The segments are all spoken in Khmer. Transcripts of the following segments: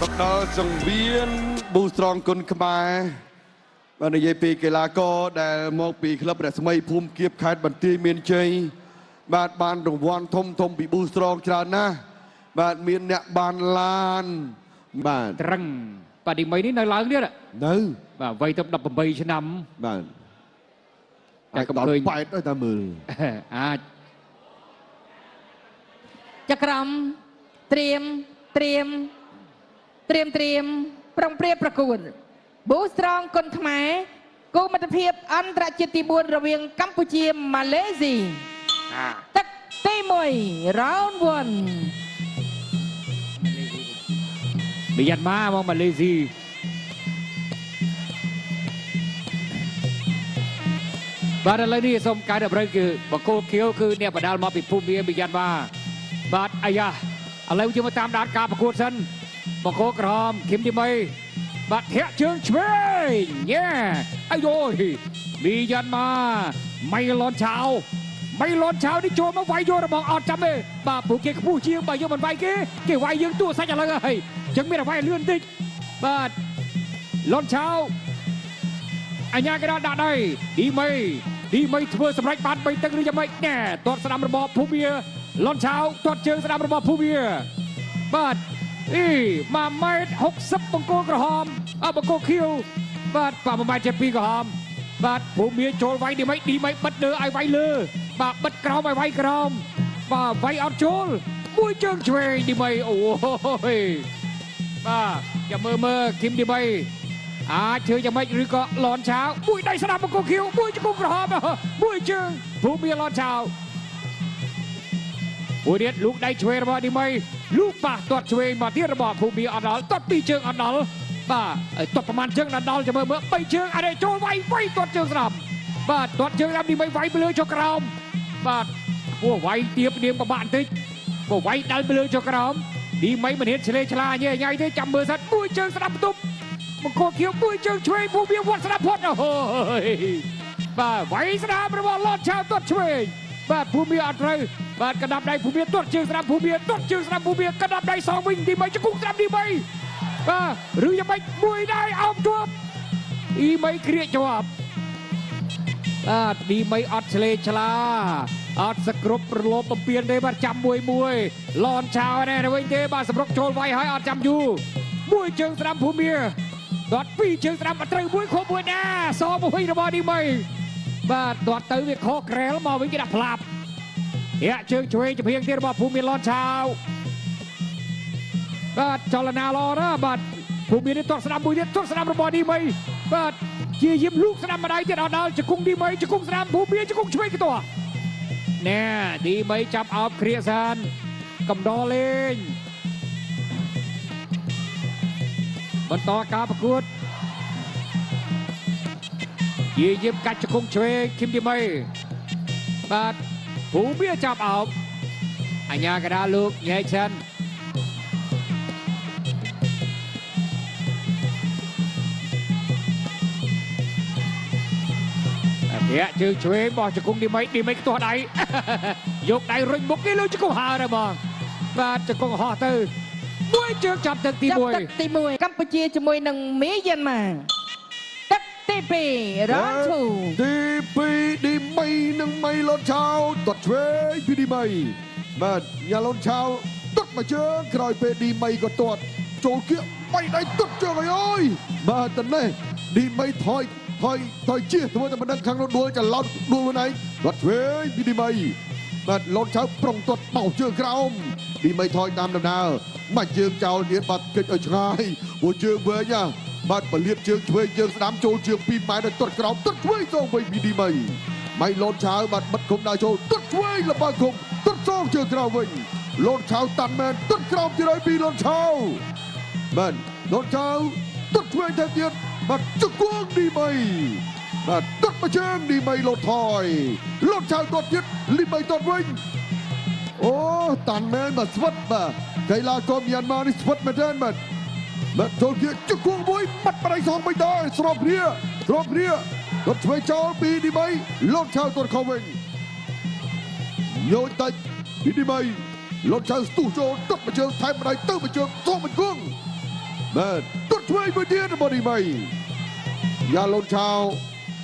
ដល់សង្វៀនប៊ូស្រងគុណខ្មែរបាទនិយាយពីកីឡាករដែលមកពីក្លឹបរស្មីភូមិគៀបខេត្តបន្ទាយមានជ័យបាទបានរង្វាន់ធំធំពីប៊ូស្រងច្រើនណាស់បាទមានអ្នកបានឡានបាទ ត្រឹងបាទឌីមីនេះនៅឡើងទៀត នៅ បាទវ័យទៅ18ឆ្នាំ បាទ តែកុំឃើញ ប៉ែតតែមើល អាច ចក្រមត្រៀមត្រៀមត្រៀមត្រៀមប្រុងព្រាបប្រកួតប៊ូស្រងគុណខ្មែរគូមិត្តភាពអន្តរជាតិទី4រវាងកម្ពុជាម៉ាឡេស៊ីទឹកទី1 round 1 មីយ៉ាន់ម៉ាមកម៉ាឡេស៊ីបាទឥឡូវនេះសូមកែតម្រូវគឺបកគោខៀវគឺអ្នកបដាលមកពីភូមិមីយ៉ាន់ម៉ាបាទអាយ៉ាឥឡូវយើងមកតាមដានការប្រកួតសិនបង្គោលក្រហមគឹមទីមីបាទធាក់ជើងឆ្វេងញ៉ែអាយយមីយ៉ាន់ម៉ាម៉ៃឡនឆាវម៉ៃឡនឆាវនេះចូលមកវាយយករបស់អត់ចាំទេបាទពួកគេខ្ពស់ជាងបើយកមិនវាយគេគេវាយយើងទួសាច់ឥឡូវហើយចឹងមានតែវាយលឿនតិចបាទលនឆាវអញ្ញាកដាដាក់ដៃឌីមីឌីមីធ្វើសម្រេចបាន3ទឹកឬយ៉ាងម៉េចណែទាត់ស្ដាំរបស់ភូមាលនឆាវទាត់ជើងស្ដាំរបស់ភូមាបាទអី1ម៉ែត្រ60បង្គោលក្រហមអបង្គោលខៀវបាទបាទ1ម៉ែត្រ72ក្រហមបាទភូមាចូលវាយឌីមីឌីមីបិទលើឲ្យវាយលើបាទបិទក្រោមឲ្យវាយក្រោមបាទវាយអត់ចូលមួយជើងឆ្វេងឌីមីអូយបាទចាំមើលមើលគឹមឌីមីអាចធ្វើយ៉ាងម៉េចឬក៏លនឆាវមួយដៃស្ដាំបង្គោលខៀវមួយជង្គង់ក្រហមមួយជើងភូមាលនឆាវមួយទៀតលូកដៃឆ្វេងរបស់ឌីមីលូកប៉ះទាត់ឆ្វេងមកទៀតរបស់ភូមិអត់ដល់ទាត់ពីរជើងអត់ដល់បាទទាត់ប្រហែលជើងដល់ចាំមើលមើល3ជើងអត់ចូលវាយវាយទាត់ជើងស្ដាំបាទទាត់ជើងស្ដាំឌីមីវាយទៅលើចុះក្រោមបាទពោះវាយទៀបនាងពិបាកបន្តិចបើវាយដល់ទៅលើចុះក្រោមឌីមីមិនហ៊ានឆ្លេឆ្លាញ៉ៃញ៉ៃទេចាំមើលសិនមួយជើងស្ដាំបន្ទប់បង្គោលខៀវមួយជើងឆ្វេងភូមិវត្តស្ដាំផុតអូយបាទវាយស្ដាំរបស់លតឆាវទាត់ឆ្វេងបាទភូមិអត់ត្រូវបាទកណ្ដាប់ដៃភូមិទាត់ជើងស្ដាំភូមិទាត់ជើងស្ដាំភូមិកណ្ដាប់ដៃសងវិញទី3ជង្គង់ស្ដាំទី3បាទឬយ៉ាងម៉េចមួយដៃអោបជាប់អ៊ីមីគ្រៀកជាប់បាទឌីមីអត់ឆ្លេឆ្លាអត់សគ្រប់ប្រលោបបំពេញទេបាទចាំមួយមួយលនឆាវណែវិញទេបាទសម្រុកចូលវាយហើយអត់ចាំយូរមួយជើងស្ដាំភូមិទាត់ពីរជើងស្ដាំអត់ត្រូវមួយខុសមួយណាសមកវិញរបស់ឌីមីបាទទាត់ទៅវាខុសក្រែលមកវិញគេដាក់ផ្លាប់ធាក់ជើងឆ្វេងចំហៀងទៀតរបស់ភូមិលនឆាវបាទចលនាល្អណាស់បាទភូមិនេះទាត់ស្ដាំមួយទៀតទាត់ស្ដាំរបស់ឌីមីបាទជាយាមលូកស្ដាំម្ដាយទៀតអត់ដល់ជង្គង់ឌីមីជង្គង់ស្ដាំភូមិជង្គង់ឆ្វេងកទាស់ណែឌីមីចាប់អោបគ្រាសានកំដរលេងបន្តការប្រកួតយាយមកាច់ជង្គង់ឆ្វេងគឹមឌីមីបាទភូមិចាប់អោបអញ្ញាកដាលោកញែកសិនធាក់ជើងឆ្វេងបោះជង្គង់ឌីមីឌីមីខ្ទាស់ដៃយកដៃរុញមុខគេលើជង្គង់ហើរហ្មងបាទជង្គង់ហោះទៅមួយជើងចាប់ទឹកទី1ទឹកទី1កម្ពុជាជាមួយនឹងមីយ៉ាន់ម៉ាទឹកទី2 round 2ទី2ឌីមីនិងមីលនឆាវទាត់ឆ្វេងពីឌីមីបាទញ៉ាលនឆាវទាត់មួយជើងក្រោយពេលឌីមីក៏ទាត់ចូលគៀកបីដៃទាត់ជើងអើយបាទតនេះឌីមីថយថយថយជៀសធ្វើតែមិនដឹងខាងនោះដួលច្រឡំដួលខ្លួនឯងទាត់ឆ្វេងពីឌីមីបាទលនឆាវប្រុងទាត់បោកជើងក្រោមឌីមីថយតាមដំណើរមកជើងចោលទៀតបាទគិតឲ្យឆ្ងាយព្រោះជើងវែងណាបាទពលាតជើងឆ្វេងជើងស្ដាំចូលជើង2ម៉ែត្រដល់ទាត់ក្រោមទាត់ឆ្វេងសងវិញពីឌីមីម៉ៃលនឆាវបាទបិទគុំដើរចូលទាត់ឆ្វេងលបើគុំទាត់សងជើងក្រោមវិញលនឆាវតាន់មែនទាត់ក្រោមទៀតហើយពីលនឆាវបាទលនឆាវទាត់ឆ្វេងទៅទៀតបាទជង្គង់ឌីមីបាទទាត់មកជើងឌីមីលត់ថយលនឆាវទាត់ទៀតលីមីទាត់វិញអូតាន់មែនបាទស្វិតបាទកីឡាករមីយ៉ាន់ម៉ានេះស្វិតមែនទែនបាទបាទចូលគៀជង្គង់មួយបាត់បដៃសងមិនដែរស្របគ្នាស្របគ្នារត់ឆ្វេងចោលពីឌីមីលត់ឆាវទាត់ខុសវិញញយតិចពីឌីមីលត់ឆាវស្ទុះចូលទាត់មកជើងថែមបដៃទៅមកជើងសងមកគង់ បាទទាត់ឆ្វេងមួយទៀតរបស់ឌីមីយ៉ាលូនឆាវ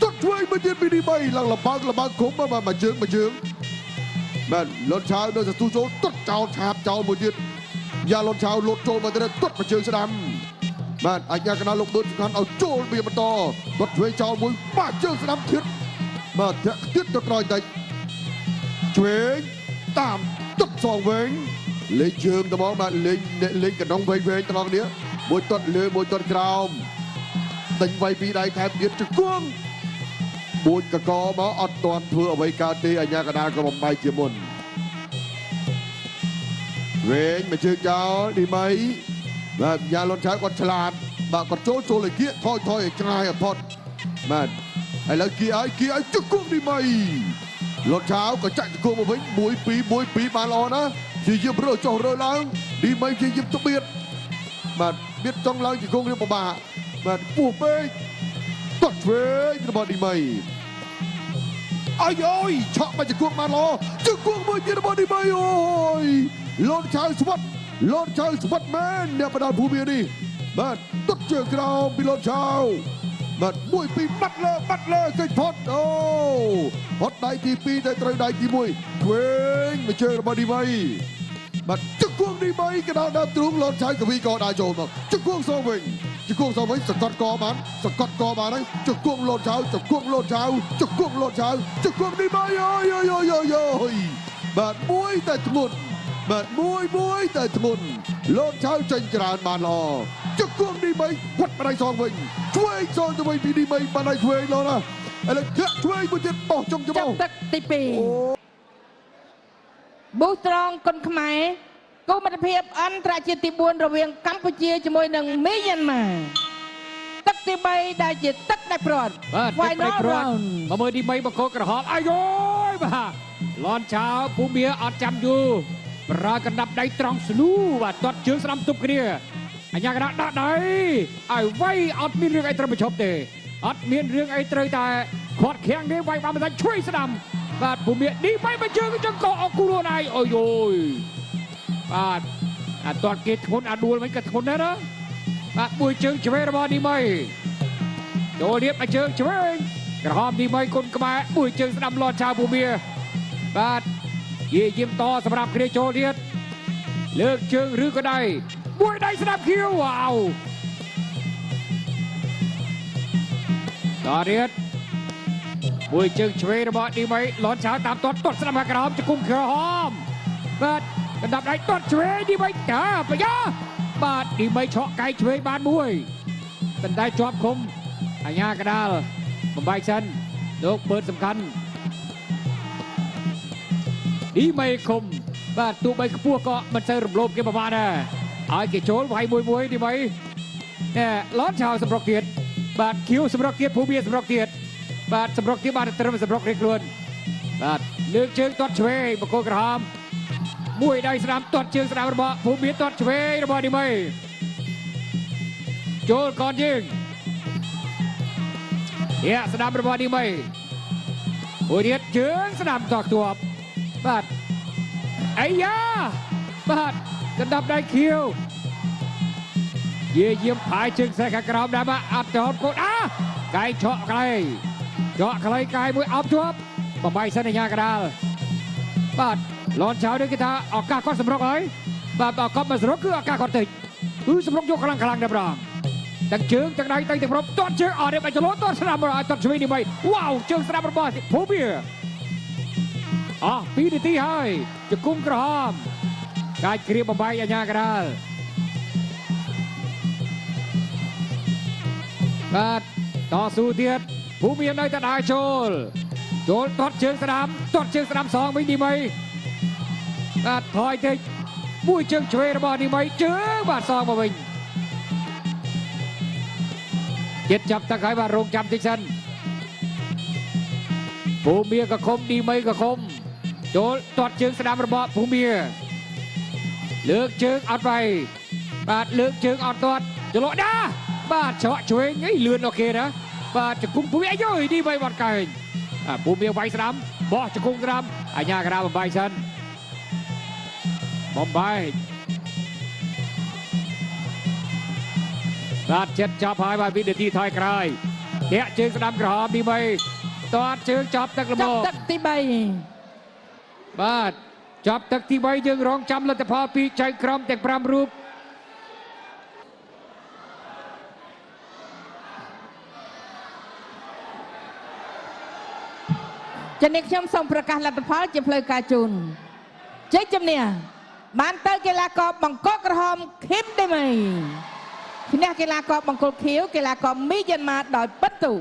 ទាត់ឆ្វេងមួយទៀតពីឌីមីឡើងលបើកលបើកគុំបាទមួយជើងមួយជើងបាទលូនឆាវនៅសទូចូលទាត់ចោលឆាបចោលមួយទៀតយ៉ាលូនឆាវលូតចូលមកទៀតទាត់មួយជើងស្ដាំបាទអញ្ញាកណ្ដាលលោកបឺតសំខាន់ឲ្យចូលវាបន្តទាត់ឆ្វេងចោលមួយបាទជើងស្ដាំទៀតបាទធាក់ទៀតទៅក្រោយតិចឆ្វេងតាមទាត់សងវិញលេងជើងត្មងបាទលេងលេងកណ្ដុងវែងវែងត្រង់នេះមួយទាត់លើមួយទាត់ក្រោមដេញវាយពីដៃថែមទៀតជង្គង់មួយកកមកអត់ទាន់ធ្វើអ្វីកើតទេអញ្ញាកណ្ដាលក៏បំបែកជាមុនវែងមកជើងចោលឌីមីបាទយ៉ាលុនឆៅគាត់ឆ្លាតបាទគាត់ចូលចូលឲ្យគៀកថយថយឲ្យឆ្ងាយឲ្យផុតបាទឥឡូវគៀឲ្យគៀឲ្យជង្គង់ឌីមីលុនឆៅក៏ចាក់ជង្គង់មកវិញ1 2 1 2បានល្អណាស់ជាយាមរើចុះរើឡើងឌីមីជាយាមត្បៀតបាទបៀតចង់ឡើងជង្គង់នេះពិបាកបាទពោះពេកទាត់ឆ្វេងរបស់ឌីមីអាយអយឆក់មកជង្គង់បានល្អជង្គង់មួយទៀតរបស់ឌីមីអូយលូនឆៅស្វិតលូនឆៅស្វិតមែនអ្នកបដាល់ភូមិនេះបាទទាត់ជើងក្រោមពីលូនឆៅបាទ1 2បាត់លើបាត់លើគេផុតអូផុតដៃទី2តែត្រូវដៃទី1ឆ្វេងមួយជើងរបស់ឌីមីបាទជង្គង់ឌីមីកណ្ដាលដើមទ្រូងលូនឆៅកវីក៏ដើរចូលមកជង្គង់សងវិញជង្គង់សងវិញសកត់កបានសកត់កបានហើយជង្គង់លូនឆៅជង្គង់លូនឆៅជង្គង់លូនឆៅជង្គង់ឌីមីអូយអូយអូយអូយបាទមួយតែធ្ងន់បាទមួយមួយតែធ្ងន់លូនឆៅចេញច្រើនបានល្អជង្គង់ឌីមីវត្តម្ដាយសងវិញឆ្វេងសងទៅវិញពីឌីមីបានហើយឆ្វេងល្អណាស់ឥឡូវធាក់ឆ្វេងមួយទៀតបោះចុងច្បោះទឹកទី2ប៊ូត្រង់គុនខ្មែរគូមិត្តភាពអន្តរជាតិទី4រវាងកម្ពុជាជាមួយនឹងមីយ៉ាន់ម៉ាទឹកទី3ដែលជាទឹកដាច់ព្រាត់បាទទឹកដាច់ព្រាត់មកមើលទី3បង្គោលក្រហមអាយយបាទលន់ឆាវភូមិអត់ចាំយូរប្រើកណ្ដាប់ដៃត្រង់ស្នូបាទទាត់ជើងស្ដាំទប់គ្នាអញ្ញាកណ្ដាលដាក់ដៃឲ្យវាយអត់មានរឿងអីត្រូវបញ្ឈប់ទេអត់មានរឿងអីត្រូវតែខាត់ខាំងទេវាយបានមិនដាច់ជួយស្ដាំបាទភូមិនេះវាយមកជើងចង្កអគូខ្លួនឯងអូយអូយបាទអាទាត់គេធ្ងន់អាដួលមិនក៏ធ្ងន់ដែរណាបាទមួយជើងឆ្វេងរបស់ឌីមីចូលរៀបឲ្យជើងឆ្វេងក្រហមឌីមីគុណក្បែរមួយជើងស្ដាំលត់ឆាវភូមិបាទយាយមតសម្រាប់គ្នាចូលទៀតលើកជើងឬក៏ដៃមួយដៃស្ដាំខៀវវ៉ាវតទៀតមួយជើងឆ្វេងរបស់ឌីមីលន់ឆាវតាមទាត់ទាត់ស្ដាំខាងក្រោមជង្គង់ក្រហមបាទកណ្ដាប់ដៃទាត់ឆ្វេងឌីមីតាបយ៉ាបាទឌីមីឆក់កៃឆ្វេងបានមួយប៉ុន្តែជាប់ឃុំអាញាកដាលបំបែកសិនលោកបឺតសំខាន់ឌីមីឃុំបាទទោះបីខ្ពស់ក៏មិនសូវរំលោភគេប្រហែលដែរឲ្យគេចូលវាយមួយមួយឌីមីណែលន់ឆាវសម្រុកទៀតបាទខៀវសម្រុកទៀតភូមិសម្រុកទៀតបាទសម្រុកទៀតបាទត្រឹមសម្រុករៀងខ្លួនបាទលើកជើងទាត់ឆ្វេងបង្គោលក្រហមមួយដៃស្ដាំទាត់ជើងស្ដាំរបស់ភូមិទាត់ឆ្វេងរបស់ឌីមីចូលកនយើងយ៉ាស្ដាំរបស់ឌីមីមួយទៀតជើងស្ដាំតខ្ទាប់បាទអាយ៉ាបាទកណ្ដាប់ដៃខៀវយាយមផាយជើងខ្សែខាងក្រោមដែរបាទអត់ចោលកូនអាកាយឆក់ខ្លីឆក់ខ្លីកាយមួយអោបជាប់បំបីសិនអាញាកដាលបាទលន់ឆៅនេះគេថាឱកាសគាត់សម្រុកហើយបាទបើគាត់មិនសម្រុកគឺឱកាសគាត់តិចគឺសម្រុកយកខ្លាំងខ្លាំងតែម្ដងទាំងជើងទាំងដៃទាំងទាំងប្រទាត់ជើងអត់ទេបាច់ចលោទាត់ស្ដាំឲ្យទាត់ឆ្វេងនេះបីវ៉ាវជើងស្ដាំរបស់ភូមិអស់2នាទីហើយជង្គង់ក្រហមកាច់គ្រាបំបែកអាញាកដាលបាទតស៊ូទៀតភូមិនៅតែដើរចូលចូលទាត់ជើងស្ដាំទាត់ជើងស្ដាំសងវិញឌីមីបាទថយតិចមួយជើងឆ្វេងរបស់ឌីមីជើងបាទសងមកវិញចិត្តចាប់ទឹកហើយបាទរងចាំតិចសិនភូមិក៏ខំឌីមីក៏ខំចូលទាត់ជើងស្ដាំរបស់ភូមិលើកជើងអត់វាយបាទលើកជើងអត់ទាត់ចលដាបាទច្រកឆ្វេងអីលឿនអូខេណាបាទជង្គង់ភូមិអាយយឌីមីបាត់កែងភូមិវាយស្ដាំបោះជង្គង់ស្ដាំអាញាកដាបំបាយសិនបំបាយ បាទចិត្តចាប់ហើយបាទវិនាទីថយក្រោយធាក់ជើងស្ដាំក្រហមទី3តតជើងចាប់ទឹកល្ម ចាប់ ម ទឹកទី បាទចាប់ទឹកទី3យើងរងចាំលទ្ធផលពីចៅក្រមទាំង5រូប 3ចានេះខ្ញុំសូមប្រកាសលទ្ធផលជាផ្លូវការជូនជ័យជំនះបានទៅកីឡាករបង្គោលក្រហមឃីមឌីមីឈ្នះកីឡាករបង្គោលខៀវកីឡាករមីយ៉ាន់ម៉ាដោយពិន្ទុ